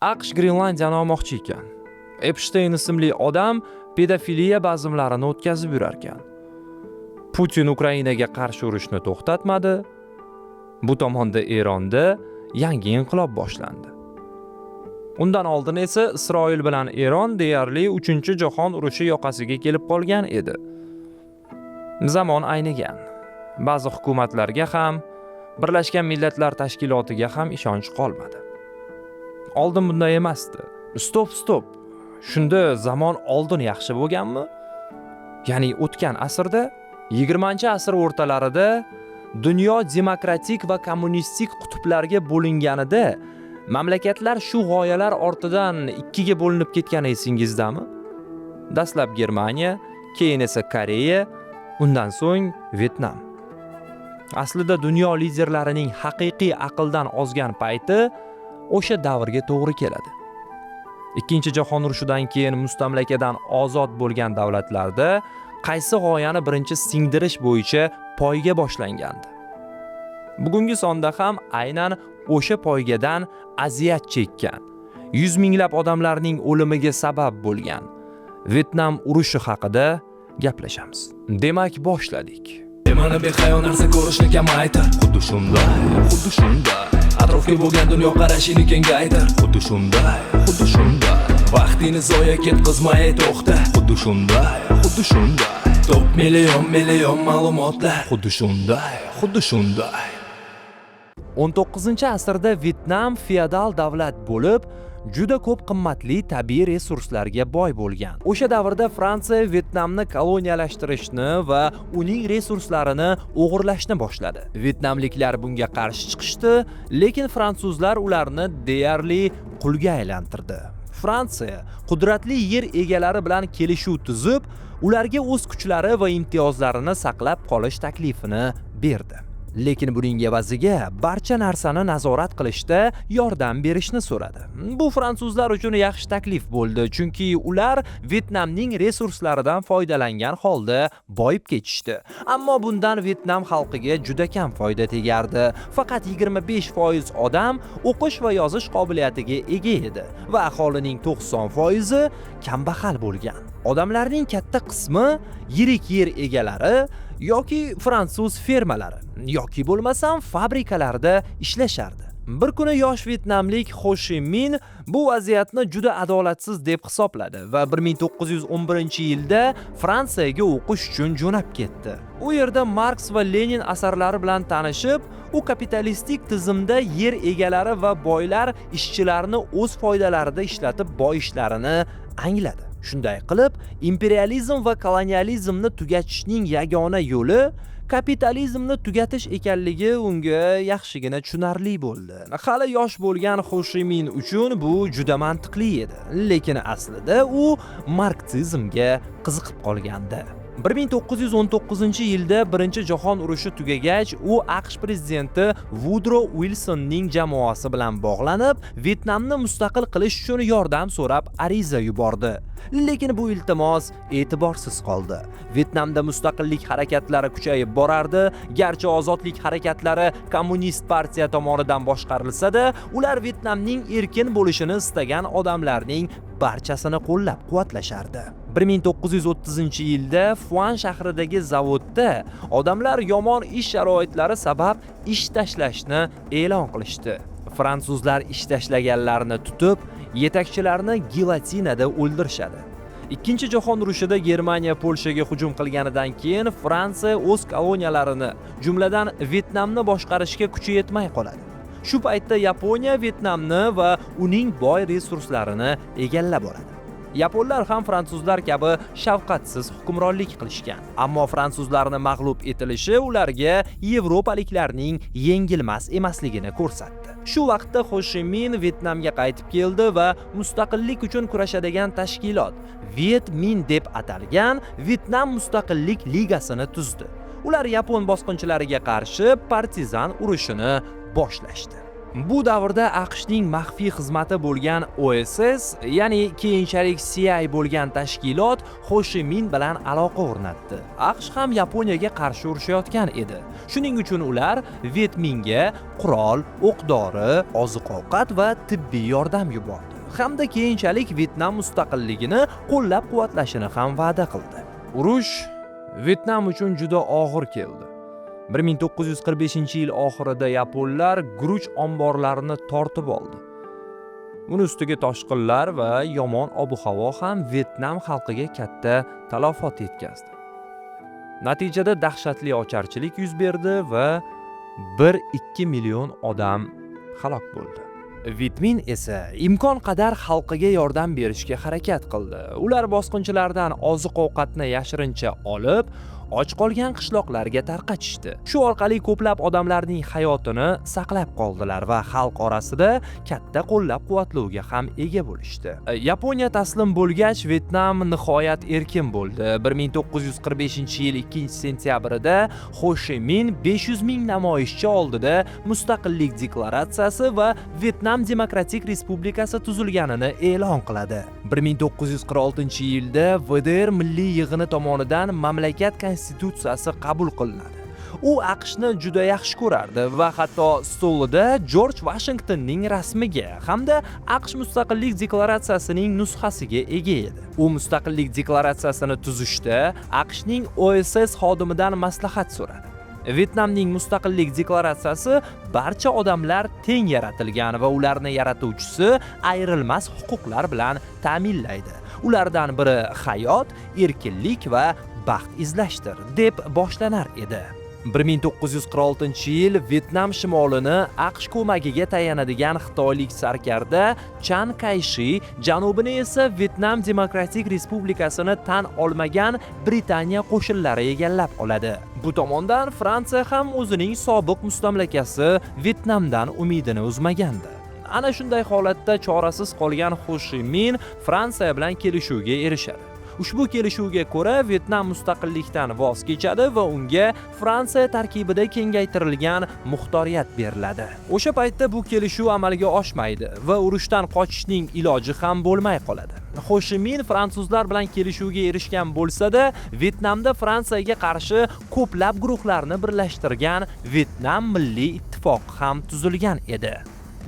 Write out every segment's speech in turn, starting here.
AQSh Grenlandiyani olmoqchi ekan. Epshteyn ismli odam pedofiliya bazmlarini o'tkazib yurarkan. Putin Ukrainaga qarshi urushni to'xtatmadi. Bu tomonda Eronda yangi inqilob boshlandi. Undan oldin esa Isroil bilan Eron deyarli 3-jahon urushi yoqasiga kelib qolgan edi. Zamon aynigan. Ba'zi hukumatlarga ham, Birlashgan Millatlar Tashkilotiga ham ishonch qolmadi. Oldin bunday emasdi. Стоп, стоп. Shunda zamon oldin yaxshi bo'lganmi? Ya'ni o'tgan asrda, 20-asr o'rtalarida dunyo demokratik va kommunistik qutblarga bo'linganida, mamlakatlar shu g'oyalar ortidan ikkiga bo'linib ketgani esingizdami? Dastlab Germaniya, keyin esa Koreya, undan so'ng Vyetnam. Aslida dunyo liderlarining haqiqiy aqldan ozgan payti o'sha davrga to'g'ri keladi. Ikkinchi jahon urushidan keyin mustamlakadan ozod bo'lgan davlatlarda qaysi g'oyani birinchi singdirish bo'yicha poyga boshlangandi. Bugungi sonda ham aynan o'sha poygadan aziyat chekkan, yuz minglab odamlarning o'limiga sabab bo'lgan Vyetnam urushi haqida gaplashamiz. Demak, boshladik. Mani behayo narsa ko'rishni kamaytir. Xuddi shunday, xuddi shunday. Atrofga bo'lgan dunyoqarashingni kengaytir. Xuddi shunday, xuddi shunday. Vaqtingni zoya ketqizmay to'xta. Xuddi shunday, xuddi shunday. Top million million ma'lumotlar. Xuddi shunday, xuddi shunday. 19 asrda Vyetnam feodal davlat bo'lib, juda ko'p qimmatli tabiiy resurslarga boy bo'lgan. O'sha davrda Fransiya Vyetnamni koloniyalashtirishni va uning resurslarini o'g'irlashni boshladi. Vyetnamliklar bunga qarshi chiqishdi, lekin fransuzlar ularni deyarli qulga aylantirdi. Fransiya qudratli yer egalari bilan kelishuv tuzib, ularga o'z kuchlari va imtiyozlarini saqlab qolish taklifini berdi. Lekin buning evaziga barcha narsani nazorat qilishda yordam berishni so'radi. Bu fransuzlar uchun yaxshi taklif bo'ldi, chunki ular Vyetnamning resurslaridan foydalangan holda boyib ketishdi. Ammo bundan Vyetnam xalqiga juda kam foyda tegardi. Faqat 25% odam o'qish va yozish qobiliyatiga ega edi va aholining 90% kambag'al bo'lgan. Odamlarning katta qismi yirik yer egalari yoki fransuz fermalari yoki bo'lmasam fabrikalarda ishlashardi. Bir kuni yosh vyetnamlik Ho Shi Min bu vaziyatni juda adolatsiz deb hisobladi va 1911 yilda Fransiyaga o'qish uchun jo'nab ketdi. U yerda Marks va Lenin asarlari bilan tanishib, u kapitalistik tizimda yer egalari va boylar ishchilarni o'z foydalarida ishlatib boyishlarini angladi. Shunday qilib, imperializm va kolonializmni tugatishning yagona yo'li kapitalizmni tugatish ekanligi unga yaxshigina tushunarli bo'ldi. Hali yosh bo'lgan Ho Shi Min uchun bu juda mantiqli edi, lekin aslida u marksizmga qiziqib qolgandi. 1919 yilda Birinchi jahon urushi tugagach, u AQSh prezidenti Vudro Uilsonning jamoasi bilan bog'lanib, Vyetnamni mustaqil qilish uchun yordam so'rab ariza yubordi. Lekin bu iltimos e'tiborsiz qoldi. Vyetnamda mustaqillik harakatlari kuchayib borardi. Garchi ozodlik harakatlari kommunist partiya tomonidan boshqarilsa-da, ular Vyetnamning erkin bo'lishini istagan odamlarning barchasini qo'llab-quvvatlashardi. 1930 yilda Fuan shahridagi zavodda odamlar yomon ish sharoitlari sabab ish tashlashni e'lon qilishdi. Fransuzlar ish tashlaganlarni tutib, yetakchilarni gilotinada o'ldirishadi. Ikkinchi jahon urushida Germaniya Polshaga hujum qilganidan keyin Fransiya o'z koloniyalarini, jumladan Vyetnamni boshqarishga kuchi yetmay qoladi. Shu paytda Yaponiya Vyetnamni va uning boy resurslarini egallab oladi. Yaponlar ham fransuzlar kabi shafqatsiz hukmronlik qilishgan. Ammo fransuzlarni mag'lub etilishi ularga yevropaliklarning yengilmas emasligini ko'rsatdi. Shu vaqtda Ho Shi Min Vyetnamga qaytib keldi va mustaqillik uchun kurashadigan tashkilot, Viet Min deb atalgan Vyetnam Mustaqillik Ligasini tuzdi. Ular yapon bosqinchilariga qarshi partizan urushini boshlashdi. Bu davrda AQShning maxfiy xizmati bo'lgan OSS, ya'ni keyinchalik CIA bo'lgan tashkilot Ho Shi Min bilan aloqa o'rnatdi. AQSh ham Yaponiyaga qarshi urushayotgan edi. Shuning uchun ular Vietminga qurol, o'q-dori, oziq-ovqat va tibbiy yordam yubordi. Hamda keyinchalik Vyetnam mustaqilligini qo'llab-quvvatlashini ham va'da qildi. Urush Vyetnam uchun juda og'ir keldi. 1945-yil oxirida yaponlar guruch omborlarini tortib oldi. Buni ustiga toshqinlar va yomon ob-havo ham Vyetnam xalqiga katta talafot yetkazdi. Natijada dahshatli ocharchilik yuz berdi va 1-2 million odam halok bo'ldi. Vitmin esa imkon qadar xalqiga yordam berishga harakat qildi. Ular bosqinchilardan oziq-ovqatni yashirincha olib, och qolgan qishloqlarga tarqatishdi. Shu orqali ko'plab odamlarning hayotini saqlab qoldilar va xalq orasida katta qo'llab-quvvatlovga ham ega bo'lishdi. Yaponiya taslim bo'lgach, Vyetnam nihoyat erkin bo'ldi. 1945-yil 2-sentyabrida Ho Shi Min 500 ming namoyishchi oldida mustaqillik deklaratsiyasi va Vyetnam Demokratik Respublikasi tuzilganini e'lon qiladi. 1946-yilda VDR Milliy yig'ini tomonidan mamlakat konstitutsiyasi qabul qilinadi. U AQShni juda yaxshi ko'rardi va hatto stolida Jorj Washingtonning rasmiga hamda AQSh mustaqillik deklaratsiyasining nusxasiga ega edi. U mustaqillik deklaratsiyasini tuzishda AQShning OSS xodimidan maslahat so'radi. Vyetnamning mustaqillik deklaratsiyasi barcha odamlar teng yaratilgan va ularni yaratuvchisi ayrilmas huquqlar bilan ta'minlaydi. Ulardan biri hayot, erkinlik va baxt izlashdir, deb boshlanar edi. 1946-yil Vyetnam shimolini AQSh ko'magiga tayanadigan xitoylik sarkarda Chan Kayshi, janubini esa Vyetnam Demokratik Respublikasini tan olmagan Britaniya qo'shinlari egallab oladi. Bu tomondan Fransiya ham o'zining sobiq mustamlakasi Vyetnamdan umidini uzmagandi. Ana shunday holatda chorasiz qolgan Ho Shi Min Fransiya bilan kelishuvga erishadi. Ushbu kelishuvga ko'ra Vyetnam mustaqillikdan voz kechadi va unga Fransiya tarkibida kengaytirilgan muxtoriyat beriladi. O'sha paytda bu kelishuv amalga oshmaydi va urushdan qochishning iloji ham bo'lmay qoladi. Ho Shi Min fransuzlar bilan kelishuvga erishgan bo'lsa-da, Vyetnamda Fransiyaga qarshi ko'plab guruhlarni birlashtirgan Vyetnam Milliy ittifoqi ham tuzilgan edi.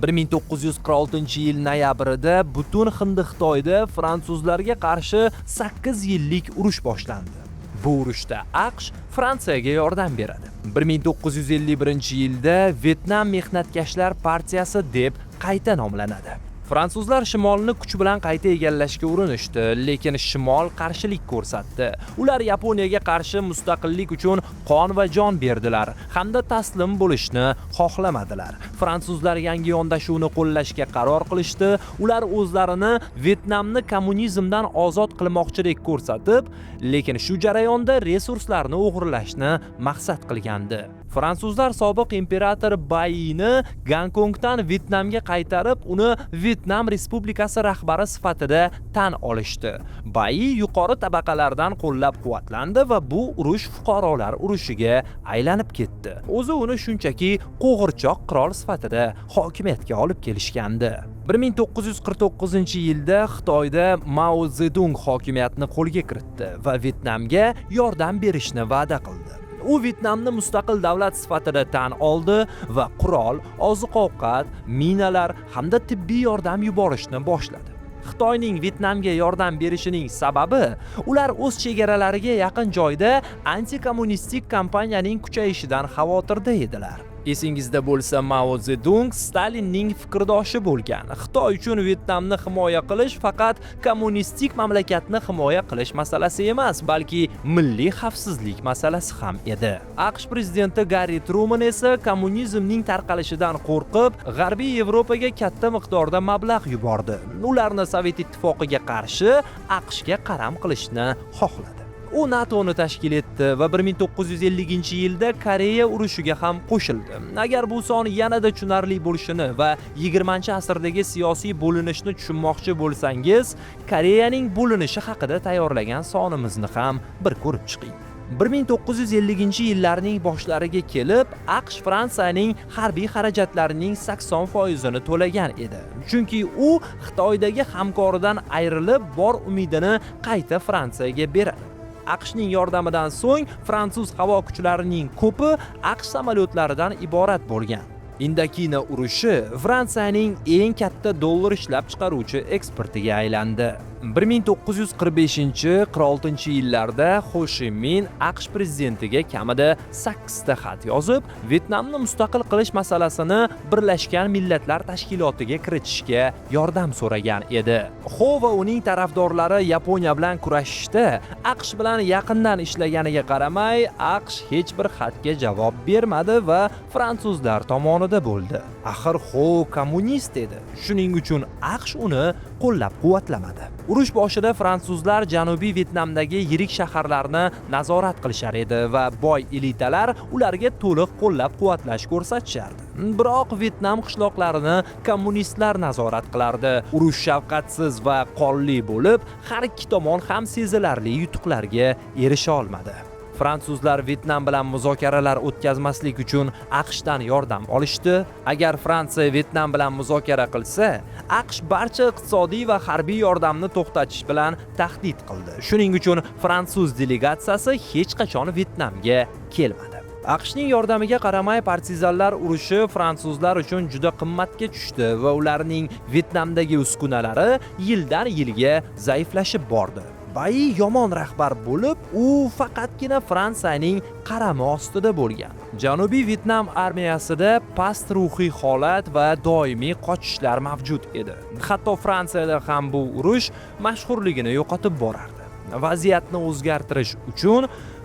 1946-yil noyabrida butun Hindi Xitoyda fransuzlarga qarshi 8 yillik urush boshlandi. Bu urushda AQSh Fransiyaga yordam beradi. 1951-yilda Vyetnam Mehnatkashlar partiyasi deb qayta nomlanadi. Fransuzlar shimolni kuch bilan qayta egallashga urinishdi, lekin shimol qarshilik ko'rsatdi. Ular Yaponiyaga qarshi mustaqillik uchun qon va jon berdilar hamda taslim bo'lishni xohlamadilar. Fransuzlar yangi yondashuvni qo'llashga qaror qilishdi. Ular o'zlarini Vyetnamni kommunizmdan ozod qilmoqchidek ko'rsatib, lekin shu jarayonda resurslarni o'g'irlashni maqsad qilgandi. Fransuzlar sobiq imperator Bayini Gonkongdan Vyetnamga qaytarib, uni Vyetnam Respublikasi rahbari sifatida tan olishdi. Bayi yuqori tabaqalardan qo'llab-quvvatlandi va bu urush fuqarolar urushiga aylanib ketdi. O'zi uni shunchaki qo'g'irchoq qirol sifatida hokimiyatga olib kelishgandi. 1949-yilda Xitoyda Mao Zedong hokimiyatni qo'lga kiritdi va Vyetnamga yordam berishni va'da qildi. U Vyetnamni mustaqil davlat sifatida tan oldi va qurol, oziq-ovqat, minalar hamda tibbiy yordam yuborishni boshladi. Xitoyning Vyetnamga yordam berishining sababi ular o'z chegaralariga yaqin joyda antikommunistik kampaniyaning kuchayishidan xavotirda edilar. Esingizda bo'lsa, Mao Zedong Stalinning fikrdoshi bo'lgan. Xitoy uchun Vyetnamni himoya qilish faqat kommunistik mamlakatni himoya qilish masalasi emas, balki milliy xavfsizlik masalasi ham edi. AQSh prezidenti Garri Truman esa kommunizmning tarqalishidan qo'rqib, G'arbiy Yevropaga katta miqdorda mablag' yubordi. Ularni Sovet ittifoqiga qarshi AQShga qaram qilishni xohladi. U NATOni tashkil etdi va 1950-yilda Koreya urushiga ham qo'shildi. Agar bu son yanada tushunarli bo'lishini va 20-asrdagi siyosiy bo'linishni tushunmoqchi bo'lsangiz, Koreyaning bo'linishi haqida tayyorlagan sonimizni ham bir ko'rib chiqing. 1950-yillarning boshlariga kelib, AQSh Fransiyaning harbiy xarajatlarining 80% to'lagan edi. Chunki u Xitoydagi hamkoridan ayrilib, bor umidini qayta Fransiyaga beradi. AQShning yordamidan so'ng fransuz havo kuchlarining ko'pi AQSh samolyotlaridan iborat bo'lgan. Indokina urushi Fransiyaning eng katta dollar ishlab chiqaruvchi eksportiga aylandi. 1945-46 yillarda Ho Shi Min AQSh prezidentiga kamida 8 ta xat yozib, Vyetnamni mustaqil qilish masalasini Birlashgan Millatlar Tashkilotiga kiritishga yordam so'ragan edi. Ho va uning tarafdorlari Yaponiya bilan kurashishda AQSh bilan yaqindan ishlaganiga qaramay, AQSh hech bir xatga javob bermadi va fransuzlar tomonida bo'ldi. Axir Ho kommunist edi. Shuning uchun AQSh uni qo'llab-quvvatlamadi. Urush boshida fransuzlar Janubiy Vyetnamdagi yirik shaharlarni nazorat qilishar edi va boy elitalar ularga to'liq qo'llab-quvvatlash ko'rsatishardi. Biroq Vyetnam qishloqlarini kommunistlar nazorat qilardi. Urush shafqatsiz va qonli bo'lib, har ikki tomon ham sezilarli yutuqlarga erisha olmadi. Fransuzlar Vyetnam bilan muzokaralar o'tkazmaslik uchun AQShdan yordam olishdi. Agar Fransiya Vyetnam bilan muzokara qilsa, AQSh barcha iqtisodiy va harbiy yordamni to'xtatish bilan tahdid qildi. Shuning uchun fransuz delegatsiyasi hech qachon Vyetnamga kelmadi. AQShning yordamiga qaramay, partizanlar urushi fransuzlar uchun juda qimmatga tushdi va ularning Vyetnamdagi uskunalari yildan yilga zaiflashib bordi. Bai yomon rahbar bo'lib, u faqatgina Fransiyaning qarami ostida bo'lgan. Janubiy Vyetnam armiyasida past ruhiy holat va doimiy qochishlar mavjud edi. Hatto Fransiyada ham bu urush mashhurligini yo'qotib borardi. Vaziyatni o'zgartirish uchun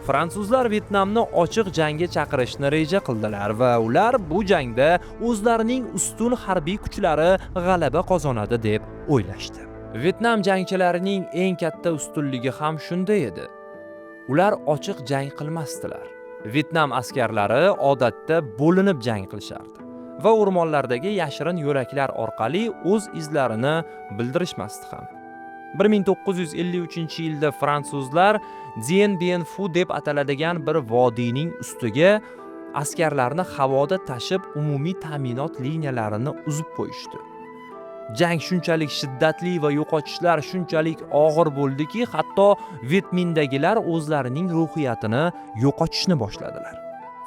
fransuzlar Vyetnamni ochiq jangga chaqirishni reja qildilar va ular bu jangda o'zlarining ustun harbiy kuchlari g'alaba qozonadi deb o'ylashdi. Vyetnam jangchilarining eng katta ustunligi ham shunda edi. Ular ochiq jang qilmasdilar. Vyetnam askarlari odatda bo'linib jang qilishardi va o'rmonlardagi yashirin yo'laklar orqali o'z izlarini bildirishmasdi ham. 1953-yilda fransuzlar Dien Bien Phu deb ataladigan bir vodiyning ustiga askarlarni havoda tashib, umumiy ta'minot liniyalarini uzib qo'yishdi. Jang shunchalik shiddatli va yo'qotishlar shunchalik og'ir bo'ldiki, hatto Vyetmindagilar o'zlarining ruhiyatini yo'qotishni boshladilar.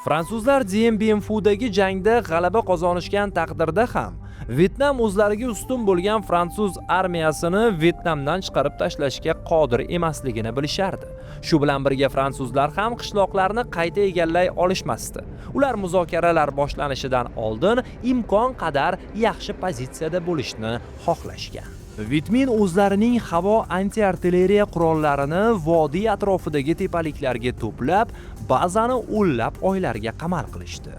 Fransuzlar Dien Bien Phudagi jangda g'alaba qozonishgan taqdirda ham Vyetnam o'zlariga ustun bo'lgan fransuz armiyasini Vyetnamdan chiqarib tashlashga qodir emasligini bilishardi. Shu bilan birga fransuzlar ham qishloqlarni qayta egallay olishmasdi. Ular muzokaralar boshlanishidan oldin imkon qadar yaxshi pozitsiyada bo'lishni xohlashgan. Vyetmin o'zlarining havo antiartilleriya qurollarini vodiy atrofidagi tepaliklarga to'plab, bazani o'nlab oylarga qamal qilishdi.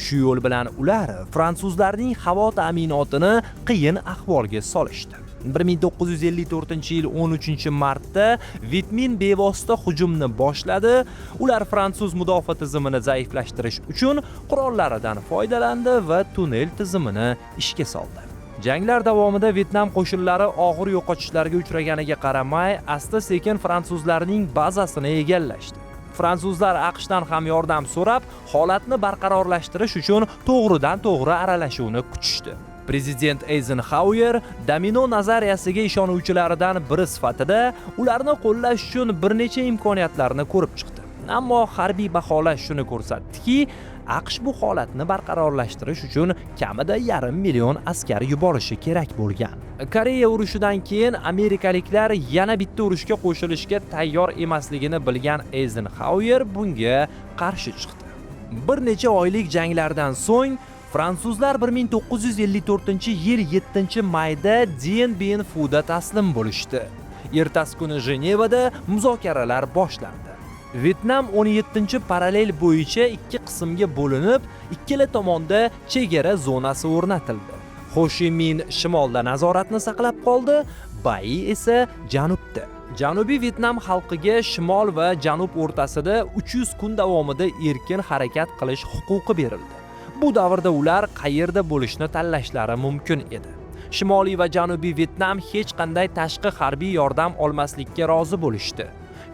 Shu yo'l bilan ular fransuzlarning havo ta'minotini qiyin ahvolga solishdi. 1954-yil 13 martda Vyetmin bevosita hujumni boshladi. Ular fransuz mudofaa tizimini zaiflashtirish uchun qurollaridan foydalandi va tunnel tizimini ishga soldi. Janglar davomida Vyetnam qo'shinlari og'ir yo'qotishlarga uchraganiga qaramay, asta-sekin fransuzlarning bazasini egallashdi. Fransuzlar AQShdan ham yordam so'rab, holatni barqarorlashtirish uchun to'g'ridan-to'g'ri aralashuvni kutishdi. Prezident Eyzenxauer domino nazariyasiga ishonuvchilaridan biri sifatida ularni qo'llash uchun bir necha imkoniyatlarni ko'rib chiqdi. Ammo harbiy baholash shuni ko'rsatdiki, AQSh bu holatni barqarorlashtirish uchun kamida 500 000 askar yuborishi kerak bo'lgan. Koreya urushidan keyin amerikaliklar yana bitta urushga qo'shilishga tayyor emasligini bilgan Eyzenxauer bunga qarshi chiqdi. Bir necha oylik janglardan so'ng fransuzlar 1954-yil 7 mayda Dien Bien Phuda taslim bo'lishdi. Ertasi kuni Jenevada muzokaralar boshlandi. Vyetnam 17 parallel bo'yicha ikki qismga bo'linib, ikkala tomonda chegara zonasi o'rnatildi. Ho Shi Min shimolda nazoratni saqlab qoldi, Bai esa janubda. Janubiy Vyetnam xalqiga shimol va janub o'rtasida 300 kun davomida erkin harakat qilish huquqi berildi. Bu davrda ular qayerda bo'lishni tanlashlari mumkin edi. Shimoliy va Janubiy Vyetnam hech qanday tashqi harbiy yordam olmaslikka rozi bo'lishdi.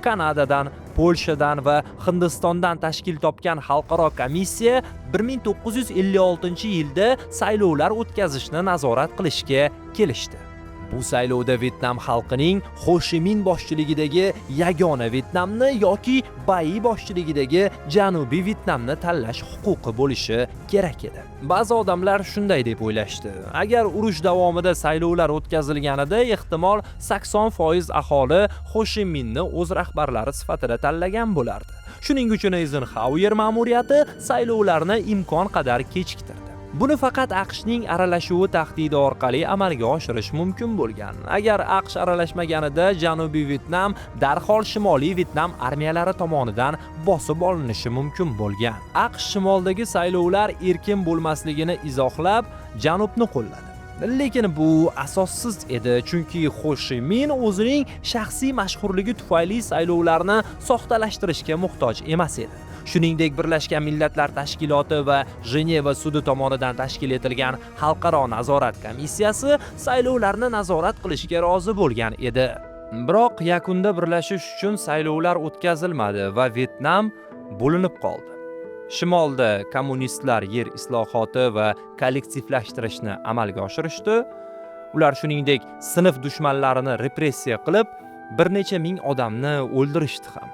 Kanadadan, Polshadan va Hindistondan tashkil topgan xalqaro komissiya 1956-yilda saylovlar o'tkazishni nazorat qilishga kelishdi. Bu saylovda Vyetnam xalqining Ho Shi Min boshchiligidagi yagona Vyetnamni yoki Bai boshchiligidagi Janubiy Vyetnamni tanlash huquqi bo'lishi kerak edi. Ba'zi odamlar shunday deb o'ylashdi: agar urush davomida saylovlar o'tkazilganida, ehtimol, 80% aholi Ho Shi Minni o'z rahbarlari sifatida tanlagan bo'lardi. Shuning uchun Eyzenxauer ma'muriyati saylovlarni imkon qadar kechiktirdi. Buni faqat AQShning aralashuvi tahdidi orqali amalga oshirish mumkin bo'lgan. Agar AQSh aralashmaganida, Janubiy Vyetnam darhol Shimoliy Vyetnam armiyalari tomonidan bosib olinishi mumkin bo'lgan. AQSh shimoldagi saylovlar erkin bo'lmasligini izohlab, janubni qo'lladi. Lekin bu asossiz edi, chunki Ho Shi Min o'zining shaxsiy mashhurligi tufayli saylovlarni soxtalashtirishga muhtoj emas edi. Shuningdek, Birlashgan Millatlar Tashkiloti va Jeneva sudi tomonidan tashkil etilgan Xalqaro nazorat komissiyasi saylovlarni nazorat qilishga rozi bo'lgan edi. Biroq yakunda birlashish uchun saylovlar o'tkazilmadi va Vyetnam bo'linib qoldi. Shimolda kommunistlar yer islohoti va kollektivlashtirishni amalga oshirishdi. Ular, shuningdek, sinf dushmanlarini repressiya qilib, bir necha ming odamni o'ldirishdi ham.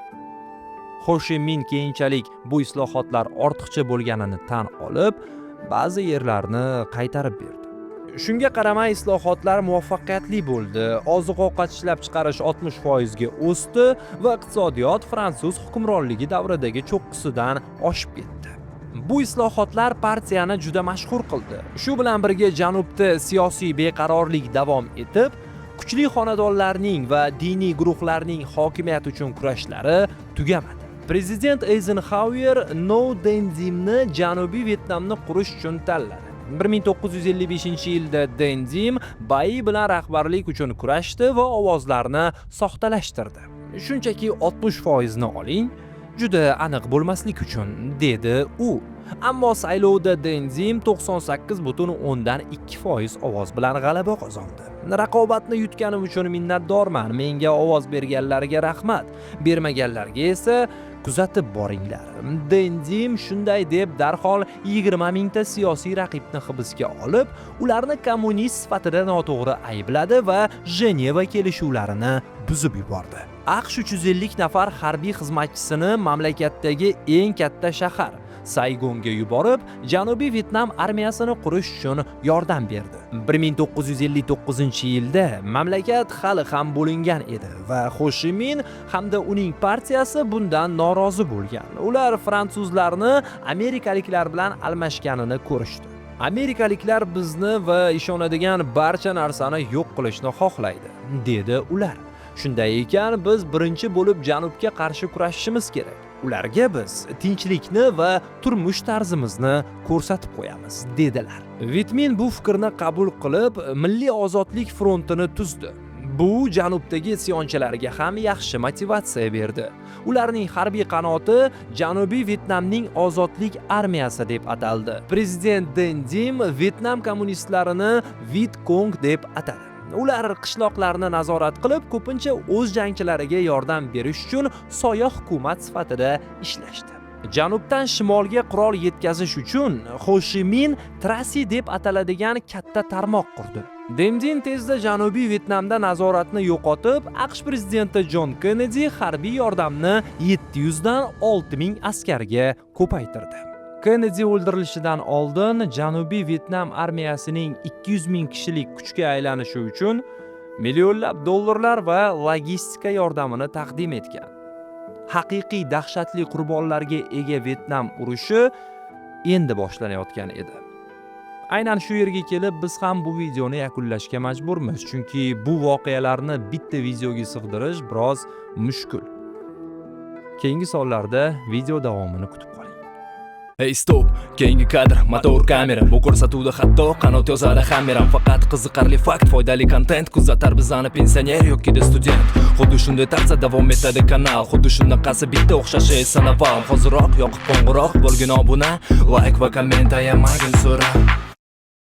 Ho Shi Min keyinchalik bu islohotlar ortiqcha bo'lganini tan olib, ba'zi yerlarni qaytarib berdi. Shunga qaramay, islohotlar muvaffaqiyatli bo'ldi. Oziq ovqat ishlab chiqarish 60% ga o'sdi va iqtisodiyot fransuz hukmronligi davridagi cho'qqisidan oshib ketdi. Bu islohotlar partiyani juda mashhur qildi. Shu bilan birga, janubda siyosiy beqarorlik davom etib, kuchli xonadonlarning va diniy guruhlarning hokimiyat uchun kurashlari tugamadi. Prezident Eyzenxauer No Dendimni Janubiy Vyetnamni qurish uchun tanladi. 1955 yilda Dendim Bai bilan rahbarlik uchun kurashdi va ovozlarni soxtalashtirdi. "Shunchaki 60% ni oling, juda aniq bo'lmaslik uchun", dedi u. Ammo saylovda Dendim 98,2% ovoz bilan g'alaba qozondi. "Raqobatni yutganim uchun minnatdorman. Menga ovoz berganlarga rahmat, bermaganlarga esa kuzatib boringlar". Dendim shunday deb darhol 20 mingta siyosiy raqibni hibsga olib, ularni kommunist sifatida noto'g'ri aybladi va Jeneva kelishuvlarini buzib yubordi. AQSh 350 nafar harbiy xizmatchisini mamlakatdagi eng katta shahar Saygonga yuborib, Janubiy Vyetnam armiyasini qurish uchun yordam berdi. 1959 yilda mamlakat hali ham bo'lingan edi va Ho Shi Min hamda uning partiyasi bundan norozi bo'lgan. Ular fransuzlarni amerikaliklar bilan almashganini ko'rishdi. "Amerikaliklar bizni va ishonadigan barcha narsani yo'q qilishni xohlaydi", dedi ular. "Shunday ekan, biz birinchi bo'lib janubga qarshi kurashishimiz kerak. Ularga biz tinchlikni va turmush tarzimizni ko'rsatib qo'yamiz", dedilar. Vitmin bu fikrni qabul qilib, Milliy ozodlik frontini tuzdi. Bu janubdagi isyonchilarga ham yaxshi motivatsiya berdi. Ularning harbiy qanoti Janubiy Vyetnamning ozodlik armiyasi deb ataldi. Prezident Den Diem Vyetnam kommunistlarini Vit Kong deb atadi. Ular qishloqlarni nazorat qilib, ko'pincha o'z jangchilariga yordam berish uchun soya hukumat sifatida ishlashdi. Janubdan shimolga qurol yetkazish uchun Ho Shi Min Trassi deb ataladigan katta tarmoq qurdi. Demdin tezda Janubiy Vyetnamda nazoratni yo'qotib, AQSh prezidenti Jon Kennedi harbiy yordamni 700 dan 6000 askarga ko'paytirdi. Kennedi o'ldirilishidan oldin Janubiy Vyetnam armiyasining 200 ming kishilik kuchga aylanishi uchun millionlab dollarlar va logistika yordamini taqdim etgan. Haqiqiy dahshatli qurbonlarga ega Vyetnam urushi endi boshlanayotgan edi. Aynan shu yerga kelib biz ham bu videoni yakunlashga majburmiz, chunki bu voqealarni bitta videoga sig'dirish biroz mushkul. Keyingi sonlarda video davomini kutib qoling. Hey, stop, keyingi kadr, motor, kamera. Bu ko'rsatuvda hatto qanot yozadi hameram. Faqat qiziqarli fakt, foydali kontent. Kuzatar bizani pensioner yokida student. Xuddi shunday tarzda davom etadi kanal. Xuddi shunaqasi bitta o'xshashi esa Naval. Hoziroq yoqib qo'ng'iroq, bo'lgin obuna. Like va komment ayamagin so'rab.